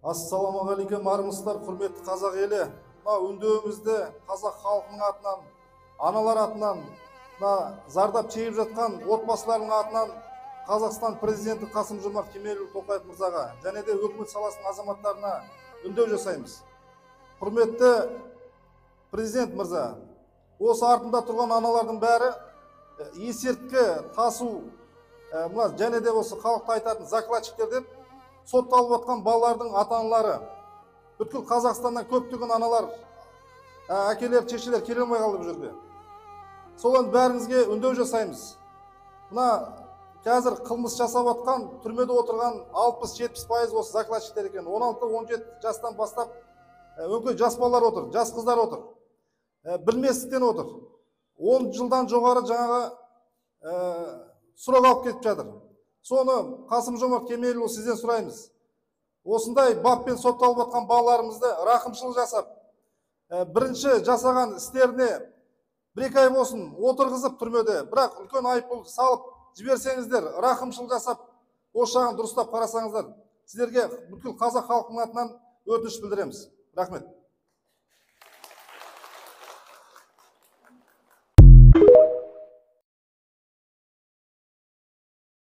Ассалаумағалейкум, армысыздар, құрметті қазақ елі. Мына үндеуімізді қазақ халқының атынан, аналар атынан, мына зардап шегіп жатқан отбасылардың атынан Қазақстан президенті Қасым-Жомарт Кемелұлы Тоқаев мырзаға және де өкімет саласының азаматтарына үндеу жасаймыз. Құрметті президент мырза, осы артында тұрған аналардың бәрі есірткі тасу, мына және де осы халықта айтатын закладчиктер деп сотталып жатқан балалардың ата-аналары, бүткіл Қазақстаннан көптеген аналар, әкелер, шешелер келе алмай қалды бұл жерге. Сол енді бәріңізге үндеу жасаймыз. Мына қазір қылмыс жасап жатқан, түрмеде отырған 60-70% осы закладчиктер екен. 16-17 жастан бастап өңкей жас балалар отыр, жас қыздар отыр. Білместіктен отыр. 10 жылдан жоғары жаңағы срок алып кетіп жатыр. Соны Қасым-Жомарт Кемелұлы сізден сұраймыз. Осындай баппен сотталып жатқан балаларымызды рақымшылық жасап, бірінші жасаған істеріне 1-2 ай болсын отырғызып түрмеде, бірақ үлкен айыппұл салып жіберсеңіздер, рақымшылық жасап, осы жағын дұрыстап қарасаңыздар, сіздерге бүткіл қазақ халқының атынан өтініш білдіреміз. Рахмет.